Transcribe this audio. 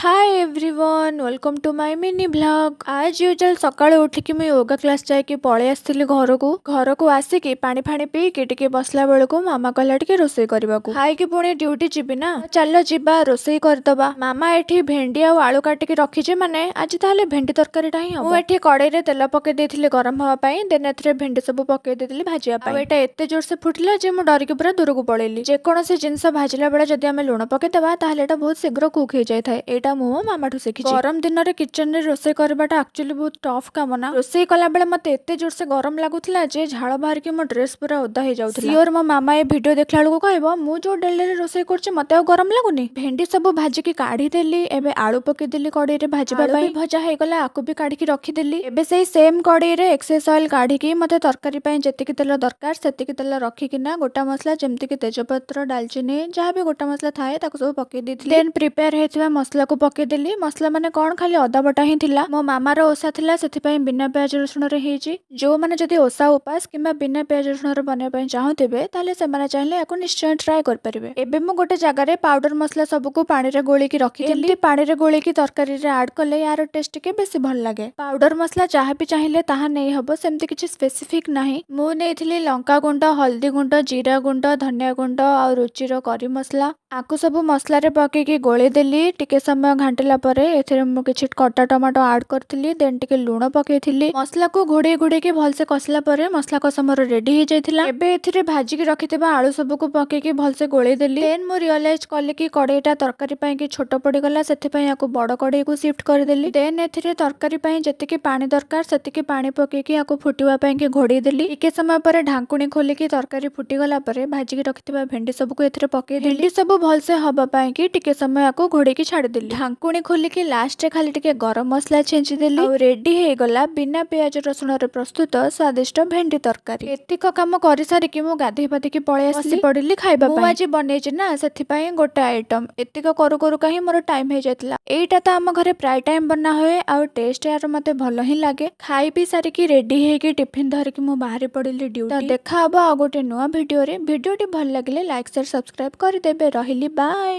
Hi everyone, welcome to my mini vlog. As usual, ସକାଳୁ ଉଠିକି ମୁଁ ୟୋଗା କ୍ଲାସ୍ ଯାଇକି ପଳେଇ ଆସିଥିଲି ଘରକୁ। ଘରକୁ ଆସିକି ପାଣି ଫାଣି ପିଇକି ଟିକେ ବସିଲା ବେଳକୁ ମାମା କହିଲା ଟିକେ ରୋଷେଇ କରିବାକୁ। ଖାଇକି ପୁଣି ଡ୍ୟୁଟି ଯିବି ନା, ଚାଲ ଯିବା, ରୋଷେଇ କରିଦବା। ମାମା ଏଠି ଭେଣ୍ଡି ଆଉ ଆଳୁ କାଟିକି ରଖିଛି, ମାନେ ଆଜି ତାହେଲେ ଭେଣ୍ଡି ତରକାରୀଟା ହିଁ ହବ। ମୁଁ ଏଠି କଡ଼େଇରେ ତେଲ ପକେଇ ଦେଇଥିଲି ଗରମ ହବା ପାଇଁ। ଦେନ୍ ଏଥିରେ ଭେଣ୍ଡି ସବୁ ପକେଇ ଦେଇଥିଲି ଭାଜିବା ପାଇଁ। ଆଉ ଏଇଟା ଏତେ ଜୋରସେ ଫୁଟିଲା ଯେ ମୁଁ ଡରିକି ପୁରା ଦୂରକୁ ପଳେଇଲି। ଯେକୌଣସି ଜିନିଷ ଭାଜିଲା ବେଳେ ଯଦି ଆମେ ଲୁଣ ପକେଇଦେବା, ତାହେଲେ ଏଇଟା ବହୁତ ଶୀଘ୍ର କୁକ୍ ହେଇଯାଇଥାଏ। ଏଇଟା ମୁଁ ମୋ ମାମାଠୁ ଶିଖିଛି। ଗରମ ଦିନରେ କିଚେନରେ ରୋଷେଇ କରିବାଟା ଆକ୍ଚୁଆଲି ବହୁତ ଟଫ୍ କାମ ନା। ରୋଷେଇ କଲା ବେଳେ ମତେ ଏତେ ଜୋରସେ ଗରମ ଲାଗୁଥିଲା ଯେ ଝାଳ ବାହାରିକି ମୋ ଡ୍ରେସ ପୁରା ଓଦା ହେଇଯାଉଥିଲା। ସିଓର ମୋ ମାମା ଏ ଭିଡିଓ ଦେଖିଲା ବେଳକୁ କହିବ, ମୁଁ ଯୋଉ ଡେଲିରେ ରୋଷେଇ କରୁଛି, ମତେ ଆଉ ଗରମ ଲାଗୁନି। ଭେଣ୍ଡି ସବୁ ଭାଜିକି କାଢିଦେଲି। ଏବେ ଆଳୁ ପକେଇଦେଲି କଡେଇରେ ଭାଜିବା ପାଇଁ। ଭଜା ହେଇଗଲା, ଆକୁ ବି କାଢିକି ରଖିଦେଲି। ଏବେ ସେଇ ସେମ୍ କଡେଇରେ ଏକ୍ସେସ୍ ଅଏଲ କାଢିକି ମତେ ତରକାରୀ ପାଇଁ ଯେତିକି ତେଲ ଦରକାର ସେତିକି ତେଲ ରଖିକିନା ଗୋଟା ମସଲା, ଯେମିତିକି ତେଜପତ୍ର, ଡାଲଚିନି, ଯାହା ବି ଗୋଟା ମସଲା ଥାଏ, ତାକୁ ସବୁ ପକେଇ ଦେଇଥିଲି। ଦେନ୍ ପ୍ରିପେୟାର ହେଇଥିବା ମସଲାକୁ ପକେଇଦେଲି। ମସଲା ମାନେ କଣ, ଖାଲି ଅଦା ବଟା ହିଁ ଥିଲା। ମୋ ମାମାର ଓଷା ଥିଲା, ସେଥିପାଇଁ ବିନା ପିଆଜ ରସୁଣରେ ହେଇଛି। ଯୋଉମାନେ ଯଦି ଓଷା ଉପାସ କିମ୍ବା ବିନା ପିଆଜ ରସୁଣରେ ବନେଇବା ପାଇଁ ଚାହୁଁଥିବେ, ତାହେଲେ ସେମାନେ ଚାହିଁଲେ ୟାକୁ ନିଶ୍ଚୟ ଟ୍ରାଏ କରିପାରିବେ। ଏବେ ମୁଁ ଗୋଟେ ଜାଗାରେ ପାଉଡର ମସଲା ସବୁକୁ ପାଣିରେ ଗୋଳିକି ରଖିଥିଲି। ଏମିତି ପାଣିରେ ଗୋଳିକି ତରକାରୀରେ ଆଡ୍ କଲେ ୟାର ଟେଷ୍ଟ ଟିକେ ବେଶୀ ଭଲ ଲାଗେ। ପାଉଡର ମସଲା ଯାହା ବି ଚାହିଁଲେ ତାହା ନେଇ ହବ, ସେମିତି କିଛି ସ୍ପେସିଫିକ ନାହିଁ। ମୁଁ ନେଇଥିଲି ଲଙ୍କା ଗୁଣ୍ଡ, ହଳଦୀ ଗୁଣ୍ଡ, ଜିରା ଗୁଣ୍ଡ, ଧନିଆ ଗୁଣ୍ଡ ଆଉ ରୁଚିର କରି ମସଲା। ଆକୁ ସବୁ ମସଲାରେ ପକେଇକି ଗୋଳେଇ ଦେଲି। ଟିକେ ସମୟ ଘାଣ୍ଟିଲା ପରେ ଏଥିରେ ମୁଁ କିଛି କଟା ଟମାଟୋ ଆଡ୍ କରିଥିଲି। ଦେନ୍ ଟିକେ ଲୁଣ ପକେଇଥିଲି। ମସଲାକୁ ଘୋଡେଇ ଘୋଡେଇକି ଭଲସେ କଷିଲା ପରେ ମସଲା କଷା ମୋର ରେଡି ହେଇଯାଇଥିଲା। ଏବେ ଏଥିରେ ଭାଜିକି ରଖିଥିବା ଆଳୁ ସବୁକୁ ପକେଇକି ଭଲସେ ଗୋଳେଇ ଦେଲି। ଦେନ୍ ମୁଁ ରିଅଲାଇଜ କଲି କି କଡେଇଟା ତରକାରୀ ପାଇଁ କି ଛୋଟ ପଡିଗଲା, ସେଥିପାଇଁ ୟାକୁ ବଡ କଡେଇକୁ ସିଫ୍ଟ କରିଦେଲି। ଦେନ୍ ଏଥିରେ ତରକାରୀ ପାଇଁ ଯେତିକି ପାଣି ଦରକାର ସେତିକି ପାଣି ପକେଇକି ୟାକୁ ଫୁଟିବା ପାଇଁ କି ଘୋଡେଇ ଦେଲି। ଟିକେ ସମୟ ପରେ ଢାଙ୍କୁଣୀ ଖୋଲିକି ତରକାରୀ ଫୁଟିଗଲା ପରେ ଭାଜିକି ରଖିଥିବା ଭେଣ୍ଡି ସବୁକୁ ଏଥିରେ ପକେଇଦେଲି। ଭେଣ୍ଡି ସବୁ ଭଲସେ ହବା ପାଇଁ କି ଟିକେ ସମୟ ୟାକୁ ଘୋଡେଇକି ଛାଡିଦେଲି। ଢାଙ୍କୁଣୀ ଖୋଲିକି ଲାଷ୍ଟରେ ଖାଲି ଟିକେ ଗରମ ମସଲା ଛିଞ୍ଚିଦେଲି ଆଉ ରେଡି ହେଇଗଲା ବିନା ପିଆଜ ରସୁଣରେ ପ୍ରସ୍ତୁତ ସ୍ୱାଦିଷ୍ଟ ଭେଣ୍ଡି ତରକାରୀ। ଏତିକ କାମ କରିସାରିକି ମୁଁ ଗାଧେଇ ପାଧେଇକି ପଳେଇ ଆସିଲି, ପଡିଲି ଖାଇବା ପାଇଁ। ମୁଁ ଆଜି ବନେଇଛି ନା, ସେଥିପାଇଁ ଗୋଟେ ଆଇଟମ। ଏତିକ କରୁ କରୁକା ହିଁ ମୋର ଟାଇମ ହେଇଯାଇଥିଲା। ଏଇଟା ତ ଆମ ଘରେ ପ୍ରାୟ ଟାଇମ ବନା ହୁଏ ଆଉ ଟେଷ୍ଟ ଏହାର ମତେ ଭଲ ହିଁ ଲାଗେ। ଖାଇ ପିଇ ସାରିକି ରେଡି ହେଇକି ଟିଫିନ ଧରିକି ମୁଁ ବାହାରି ପଡିଲି ଡ୍ୟୁଟି। ଦେଖା ହବ ଆଉ ଗୋଟେ ନୂଆ ଭିଡିଓରେ। ଭିଡିଓଟି ଭଲ ଲାଗିଲେ ଲାଇକ୍, ସେୟାର, ସବସ୍କ୍ରାଇବ କରିଦେବେ। ରହିଲି, ବାଏ।